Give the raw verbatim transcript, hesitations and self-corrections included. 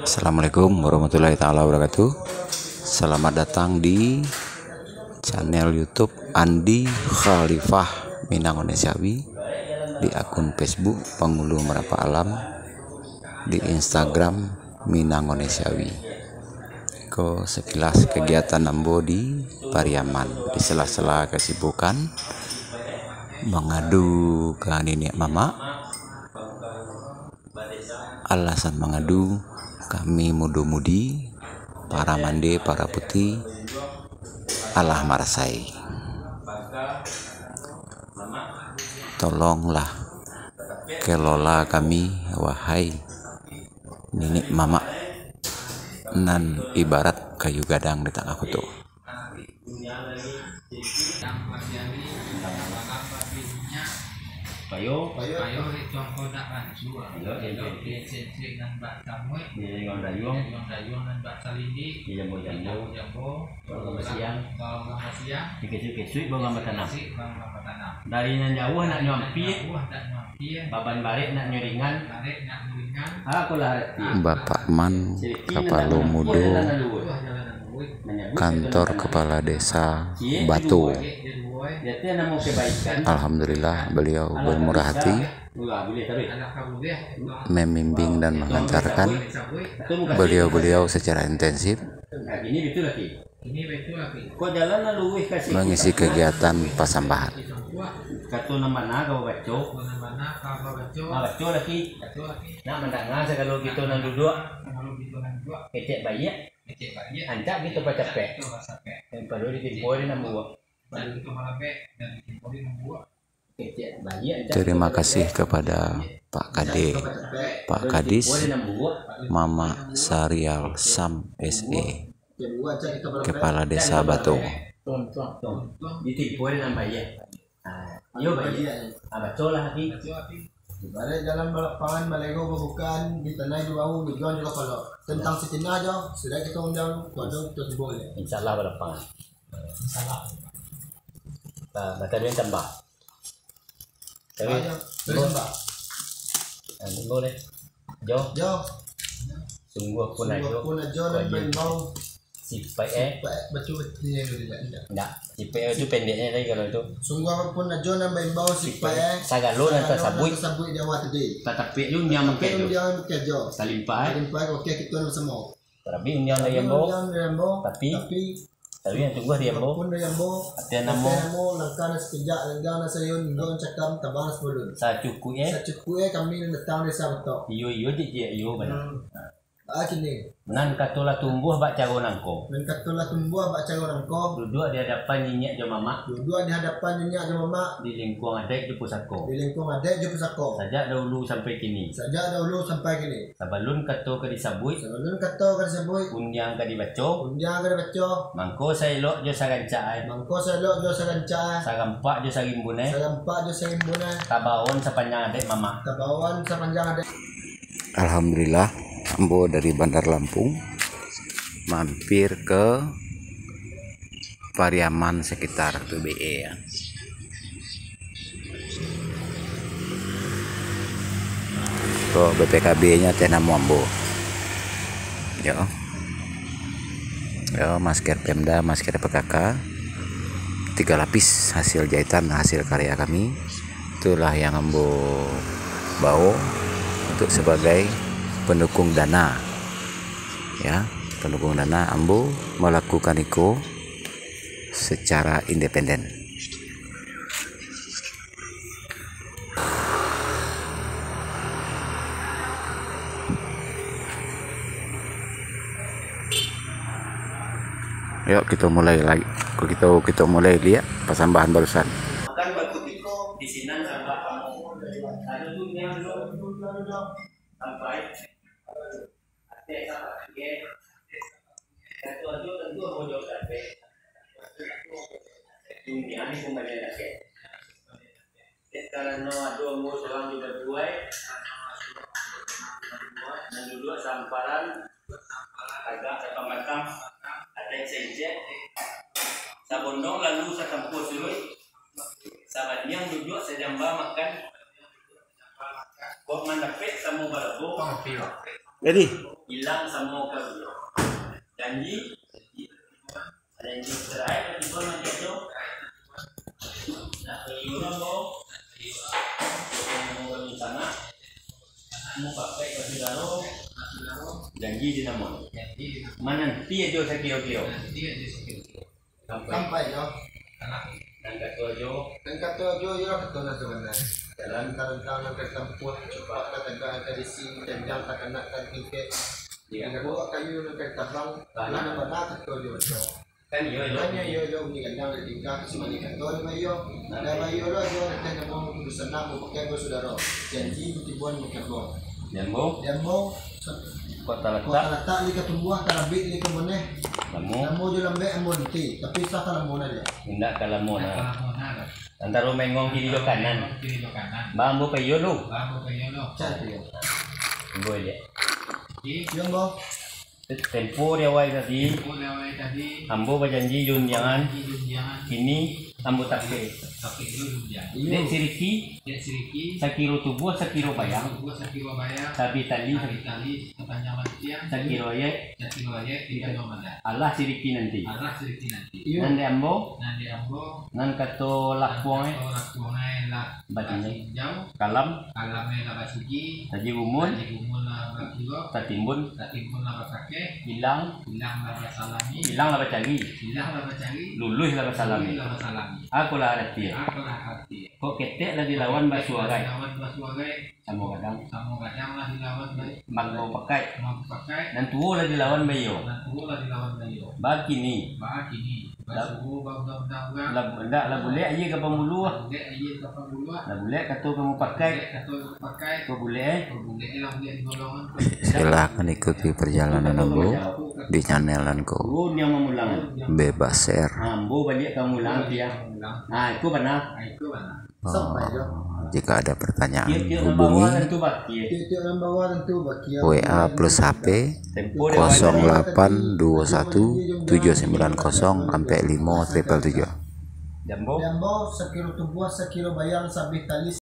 Assalamualaikum warahmatullahi taala wabarakatuh. Selamat datang di channel YouTube Andi Khalifah Minang Onesiawi, di akun Facebook Pangulu Marapak Alam, di Instagram Minang Onesiawi. Ko sekilas kegiatan ambo di Pariaman, di sela-sela kesibukan mangadu ka niniak mamak. Alasan mangadu, kami mudo-mudi, para mande, para puti, alah marasai. Tolonglah kelola kami, wahai niniak mamak, nan ibarat kayu gadang di tangah kuto. Payo. Payo. Di dayuang-dayuang. Di jambo-jambo. Di kasuik-kasuik bau gambang batanam. Dari nan jauah nak nyo ampia. Baban barek nak nyo ringan. Akolah arati. Bapak Man, kapalo mudo kantor kepala desa Bato. Alhamdulillah, beliau bermurah hati membimbing dan mengantarkan beliau-beliau secara intensif mengisi kegiatan pasambahan. Kato nan bana ka babaco. Babaco laki. Nak mandanga sagalo kito nan duduak. Kecek baiak. Ancak kito bacapek. Nan pado ditimpo di nan buak. Kecek baiak, ancak kito bacapek. Terima kasih kepada Pak Kade, Pak Kadis, Mamak Sarial Sam S E, Kepala Desa Bato. Ditimpo di nan baiak. Ah, iyo, baiak. Ah, bacolah, Hakim. Ibarat dalam lapangan, balego babukaan, ditanai di bahu, dijuang di kapalo. Tentang sitinah jo, sudah kita undang, kodong kita sambung ya. Insya Allah balapangan. Insya Allah. Ah, mata duit tambah. Tapi, tambah. Ah, minggu ni. Jo. Jo. Sungguh pun Sungguh ajo. Pun ajo nan Ajo. Baimbau. Sipaik, eh? Sipaik, batua-batua yang dia tidak. Ndak. Sipaik itu pendeknya tadi kalau itu. Sungguh apapun ajo nan baimbau sipaik, eh? Sagalo nan tasabuik. Tasabuik di awal tadi. Tatapi undiang mangkejo. Undiang mangkejo. Talimpah, eh? Talimpah, oke, kita nan sama. Tapi undiang dari ambo. Undiang dari ambo. Tapi. Tapi. Tapi yang tunggu dari ambo. Apapun dari ambo. Ati namo. Ati namo, langkah nan sakejak, langkah nan sayun, minggu nan cakam, tabang nan sapulun. Sacukuik, eh? Sacukuik, eh, kami nan datang dari Sabatok. Iyo, iyo, je, je, iyo, bana. Hmm. Ah, kini. Nan kato lah tumbuah bak caro nangko. Nan kato lah tumbuah bak caro nangko. Duduak di hadapan niniak jo mamak. Duduak di hadapan niniak jo mamak. Di lingkuang adaik jo pusako. Di lingkuang adaik jo pusako. Sajak dahulu sampai kini. Sajak dahulu sampai kini. Sabalun kato ka disabuik. Sabalun kato ka disabuik. Undiang ka dibaco. Undiang ka dibaco. Mangko saelok jo sarancak ai. Mangko saelok jo sarancak ai. Sarampak jo sarimbun ai. Sarampak jo sarimbun ai. Tabaon sapanjang adaik mamak. Tabaon sapanjang adaik. Alhamdulillah, ambo dari Bandar Lampung mampir ke Pariaman sekitar tu B E ya. Ko B P K B-nyo teh namo ambo. Yo. Yo, masker Pemda, masker P K K. Tiga lapis hasil jahitan, hasil karya kami. Itulah yang ambo bawa untuk sebagai pendukung dana. Ya, pendukung dana, ambo melakukan iko secara independen. Yuk, kita mulai lagi. Kita, kita mulai lihat persembahan barusan. Makan bakutiko di sinan sambah kamu. Lalu tu niang dulu. Sampai. Atek sambah tiga. Satu ajo tentu mau jawab sampai. Dunia ni pun banyak lagi. Karano ado ambo surang jo baduai, nan duduak samparan, tagak sabatang batang, ateh sencek, sabondong lalu satampuah suruik, sabandiang duduak sajamba makan, ko Mandapek samo balabo. Jadi, ilang samo karunia. Janji, janji terakhir tibo nan kajo. Nah, iyo ambo, ambo kami sanak, ambo pakai ka sudaro, janji di namo. Mananti ajo sakiro-kiro. Sampai. Sampai jo. Nan kato jo. Nan kato jo, iyo kato nan sabana. Jalan tarantang nan ka ditampuah, cupak ka tagak ka diisi, janjang takanak ka ditingkek. Iyo. Nan kato kayu nan ka ditabang, bana. Nan bana kato jo. Kan iyo, iyo. Kan iyo, iyo, bunyi gandang dari tingkah, sumani kato di bayo. Nah. Dari bayo lo, iyo, datang namo keputusan nak, ambo pakai ambo sudaro. Janji, kutibuan, mukir ambo. Di ambo. Di ambo. Kota latak. Kota latak, di ka tumbuah, ka rabik, di ka boneh. Lamo. Lamo jo lambek ambo nanti, tapi usah ka lamo nah jo. Indak ka lamo nah. Antaro mengong kiri jo kanan. Kiri jo kanan. Ba ambo payo lo. Ba ambo payo lo. Cak tu yo. Ambo aja. Iyo, ambo. Tempo di awai tadi. Tempo di awai tadi. Ambo bajanji jo undiangan. Bajanji jo undiangan. Kini ambo tapek. Tapek jo undiangan. Iyo. Dek siriki. Dek siriki. Sakiro tubuah, sakiro bayang. Tubuah, sakiro bayang. Sabih tali. Sabih tali. Sapanjang matiang. Sakiro ayek. Sakiro ayek, tiga nomor dah. Alah siriki nanti. Alah siriki nanti. Iyo. Nan di ambo. Nan di ambo. Nan kato lapuang, eh. Nan kato lapuang, eh, lah. Batinjau. Batinjau. Kalam. Kalam, eh, lah basigi. Taji gumun. Taji gumun lah bakiro. Tatimbun. Tatimbun lah basakeh. Ilang. Ilang lah basalami. Ilang lah bacari. Ilang lah bacari. Luluih lah basalami. Luluih lah basalami. Akolah arati. Akolah arati. Kok ketek lah dilawan basuarai. Dilawan basuarai. Samo gadang. Samo gadang lah dilawan bai-, mangko pakai. Mangko pakai. Nan tuo lah dilawan bayo. Nan tuo lah dilawan bayo. Bakini. Bakini. Lah, basuo baundang-undang urang. Lah, indak, lah bulek aia ka pambuluah. Lah bulek aia ka pambuluah. Lah bulek kato ka mupakai. Bulek kato ka mupakai. Kok bulek, eh? Kok bulek, eh, lah bulek di golongan. Silakan ikuti perjalanan ambo di channel nan ko. Turun yang mamulang. Bebas share. Ambo baliak ka mulang, tiang. Ah, iko bana. Ah, iko bana. Oh, jika ada pertanyaan, hubungi W A plus H P kosong delapan dua satu tujuh sembilan kosong sampai limo triple tujuh. Jambo. Jambo, sakiro tubuah, sakiro bayang, sabih tali.